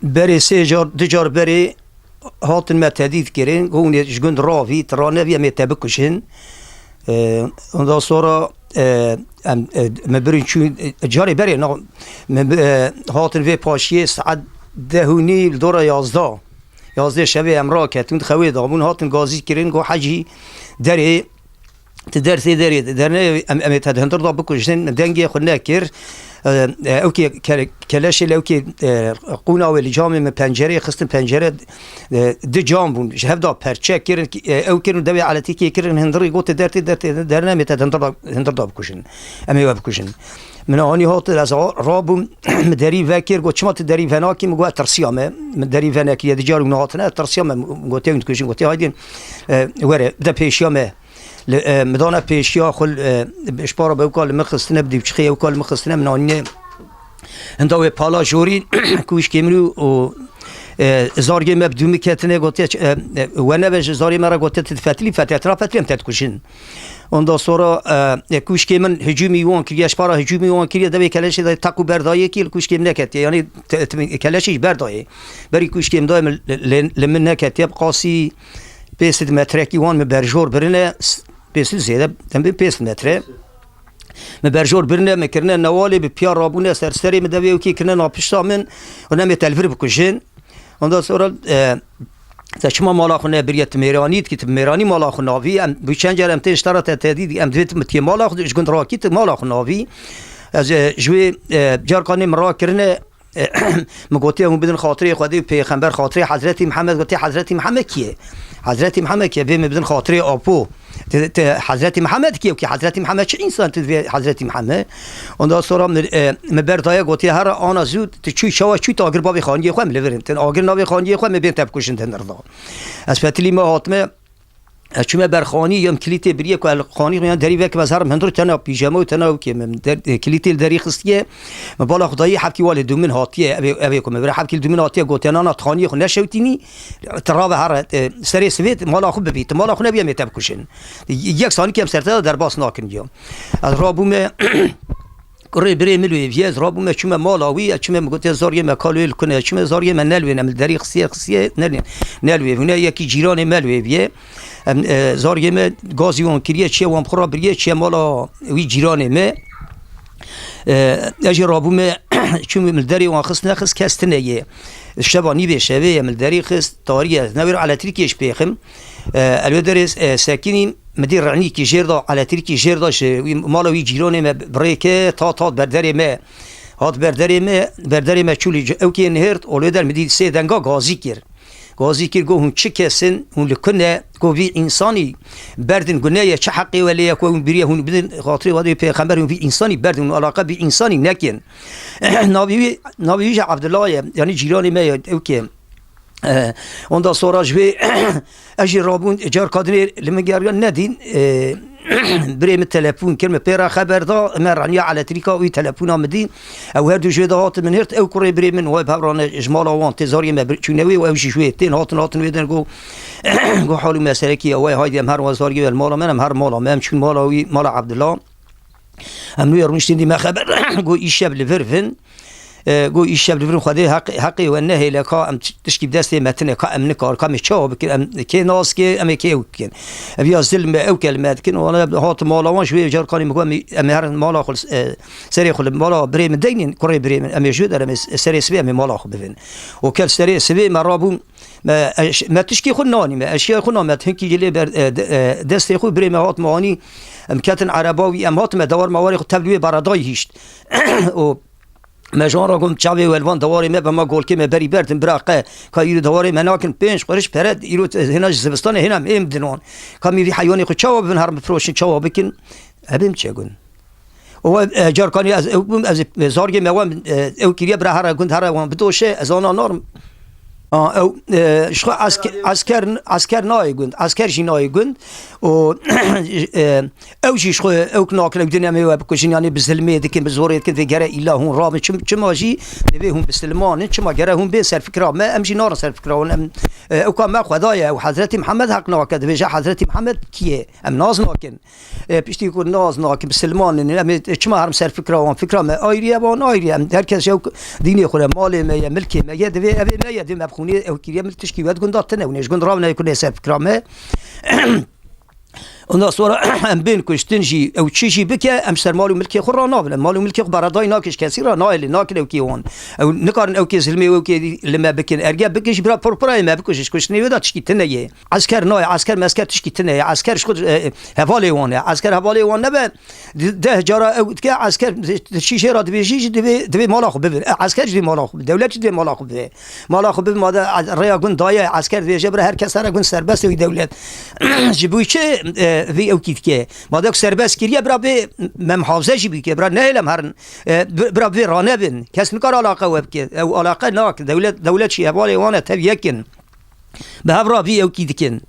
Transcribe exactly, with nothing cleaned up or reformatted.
Berê sê car, du car berê hatin me tedît kirin, ku hûn ê ji gund ravî, tu ranevî, em ê te bikujin. E, ondan sonra, e, em, e, me birin çûn, e, carê berê, na, me bi-, e, hatin vê paşiyê saet deh û nîv li dora yazdeh. Yazdeh şevê em raketin, xewê dabûn, hatin gazî kirin, got, "Hecî, derê, tu der tê derê, derne, em, em ê te di hindir da bikujin." Min dengê xwe nekir. E, e, ewkê ke-, keleşê li ewkê, e, qûna wê li camê min pencereyê xistin, pencere, e, di cam bûn. Ji hev da perçe kirin, e, ew kirin, dewê eletrîkê kirin, hindirî, got, "Der tê, der tê, derne, em ê te di hindir da, hindir da bikujin. Em ê we bikujin." Min anî hat, ez a-, rabûm, min derî vekir, got, "Çima tu derî venakî?" Min got, "Tirsiya me." Min derî venekiriye, di car hûn hatine, "Tirsiya me." Min got, "Hûn dikujin." Got, "Haydin, e, were, de pêşiya me." Li, e, min dane pêşiya xwe, e, ji para be ewka li min xistine, bi dîvçixê ewka li min xistine, min anîne hinda wê pala jorî, kûşkê min û, û, e, zargê me bi dû min ketine, gotiye, e, e, "We nebe ji zarê me re," gotiye, "Tu difetilî, fetiye, tu nafetilî, em te dikujin." Ondan sonra, e, e, kûşkê min hicûmî wan kiriye, ji para hicûmî wan kiriye, devê keleşê de teq û berdayê kî li kûşkê min neketiye. Yanî te-, te-, keleşê jî berdayê. Berî kûşkê min dayê min li, li, li min neketiye, bi qasî pênc sed metrekî wan min berjor birine, s-, pênc sed zêde, em bê pênc sed metre. Min berjor birine, min kirine newalê, bi piya rabûne ser serê min, devê ewkê kirine na pişta min, û nemê te li vir bikujin. Ondan sonra, e, "Te çima mala xwe nebiriye, tu mêranî dikî, tu bi mêranî mala xwe navî, em, bi çend car em tên ji te re te tedî dî, em divê tu mitiyê mala xwe, ji gund rakî tu mala xwe navî." Ez, e, ji wê, e, carkanê min rakirine, e, min gotiye, "Hûn bidin xatirê Xwedê û Pêxember, xatirê Hezretî Mihemed." Gotiye, "Hezretî Mihemed kî ye? Hezretî Mihemed kî ye? Bê min bidin xatirê Apo." Te, te Hezretî Mihemed kî ye? Kî Hezretî Mihemed çi însan, tu divê Hezretî Mihemed? Ondan sonra min, e, min berdaye, gotiye, "Here ana zû, tu çûyî çawa çûyî, tu agir bavê xaniyê xwe, em li vir in. Tu agir navê xaniyê xwe, em ê bên te bikujin di hindir da." Ez fetilî me hatime, ez çûme ber xanî, yem kilîtê biriye ku el xanî yan derî vekim, ez herim hindir tena pîjama û tena ewkê min der-, e, kilîtê li derî xistiye. Min bala xwe dayî, hevkî walê dûmin hatiye, evê, evê ku min vire hevkî li dûmin hatiye, gotiye, "Nana, tu xaniyê xwe neşewtînî, tu rave here, e, serê sivê, tu mala xwe bibî, tu mala xwe nebî, em ê te bikujin." Yek sanî kem ser te de derbas nakin ya. Ez rabûme, kurê birê min li wê viye, ez rabûme, çûme mala wî, ez çûme, min gotiye, "Zargê me kal wê li ku ne?" Çûme, "Zargê me ne li wê ne, min li derî xistiye, xistiye, ne li, ne li wê hûne, yekî cîranê me li wê viye." Em, e, zargê me gazî wan kiriye, çiye wan bi xwe re biriye, çiye mala wî cîranê me. E, ez jî rabûme, çûme min li derê wan xist, nexist, kes tine ye. Şeva nîvê şevê ye, min li derî xist, tarî ye. Ez newêr eletrîkê ji pêxim. E, ez li wê derê, e, sekînîm, min dî rehnîkî jêr da, eletrîkî jêr da ji wî mala wî cîranê me bi rê ke, ta, ta ber derê me. Hat ber derê me, ber derê me çû li ewkê nihirt, û li wê der min dî sê denga gazî kir. Gazî kir, got, "Hûn çi kes in, hûn li ku ne?" Got, "Vî însanî berdin, gune ye, çi heqê we lê ye ku hûn biriye, hûn bidin xatirê Xwedê pêxember, hûn vî însanî berdin, hûn alaqa vî însanî nekin." Navê wî, navê wî jî Abdullah ye, yanî cîranê me ye, ewkê. E, ondan sonra ji wê ez jî rabûn, car kadinê li min geriyan nedîn, e, birê min telefon kir, min pê re xeber da, me reniya eletrîka wî telefona min dî. Ew her du ji wê de hatin min hirt, ew kurê birê min, wê bi hev re ne, ji mala wan tê, zariyê me bir-, çûne wê û ew jî ji wê tên hatin, hatin wê der got, got, "Hal û mesele kî ye?" Wê, "Haydî em her wan zariyê we li mala me, em her mala me, em çûn mala wî, mala Abdullah." Em nû rûniştîn dî me xeber, got, "Îşev li vir vin." E, got, "Îşev li vir vin, Xwedê heq-, heqê we nehêle, ka em t-, tişkî bi destê me tine, ka em nikar, ka em ê çawa bikin, em kê nas ke, em ê kê ew bikin." Ev ya zilm e, ew ke li me dikin, wana hat mala wan ji wê car kanî min got, "Em ê, em ê herin mala xwe, e, serê xwe li mala birê min deynin, kurê birê min, em ê ji wê der, em ê s-, serê sibê em ê mala xwe bivin." Û kel serê sibê me rabûn, me, e, ş-, me tişkê xwe nanî, me eşyayê xwe name, hinkî lê ber, e, de-, e, destê xwe birê me hat me anî, em ketin ereba wî, em hatime dewar me warê xwe tev li wê beredayî hişt. Û me ji wan re got, "Çavê we li van dewarê me be, ma golkê me berî berdin, bira qe, ka îro dewarê me nakin pênc quriş pere, îro hêna ji zivistanê hêna em êm dinon. Ka min vî heywanê xwe çawa bibin, herin bifiroşin, çawa bikin?" Ebê min çi gun. Û we, e, carkanî ez ew bûm, ez, e, zargê me wan, e, ew kiriye, bira here gund, here wan bidoşe, ez ana narim. A, ew, e, ji xwe eske-, esker, esker nayê gund, esker jî nayê gund. Û, e, ew jî ji xwe, ew nakin, ew din em ê we bikujin, yanî bi zilmê dikin, bi zorê dikin, vê gere îlla hûn rabin. Çim-, çima jî divê hûn bisilman in, çima gere hûn bên ser fikra me, em jî narin ser fikra hûn. Em, e, ew ka me Xweda ye, ew Hezretî Mihemed heq nake, dibêje Hezretî Mihemed kî ye? Em nas nakin. E, piştî ku nas nakin, bisilman in, em ê çima herin ser fikra wan? Fikra me ayrî ye, wan ayrî ye. Em, her kes ji ew dînê xwe re, malê me ye, milkê me ye, divê ev ê me ye, divê me bi xûnê ew kiriye, milk tişkî wê di gunda tine, hûn ê ji gund ravine, hê ku nê ser fikra me. Ondan sonra em bên kuştin jî, ew çi jî bike, em ser mal û milkê xwe ranabin. Em mal û milkê xwe beredayî nakin ji kesî re, nayê lê nakin ew kê wan. Ew nikarin ew kê zilmê wê, ew kê li me bikin. Erge bikin jî bira porpirayê me bikujin, ji kuştinê wê de tişkî tine ye. Esker nayê, esker mesker tişkî tine ye. Esker ji xwe, e, hevalê wan e. Esker hevalê wan nebe, di-, deh cara ew dike, esker di-, di şîşê re dibêjî jî divê, divê mala xwe bibin. E, esker jî divê mala xwe bibin. Dewlet jî divê mala xwe bibê. Mala xwe bibin, ma de rêya gund daye, esker dibêje, bira her kes here gund serbest e, wî dewlet. Ji bo çi, e, vî ew kî dike? Ma de ku serbest kiriye, bira bê me muhafize jî bike, bira nehêlem herin. E, bi-, bira bê ranebin. Kes nikare alaqe we bike. Ew alaqe nakin. Dewlet, dewlet jî hevalê wan e, tev yekin. Bi hev re vî ew kî dikin.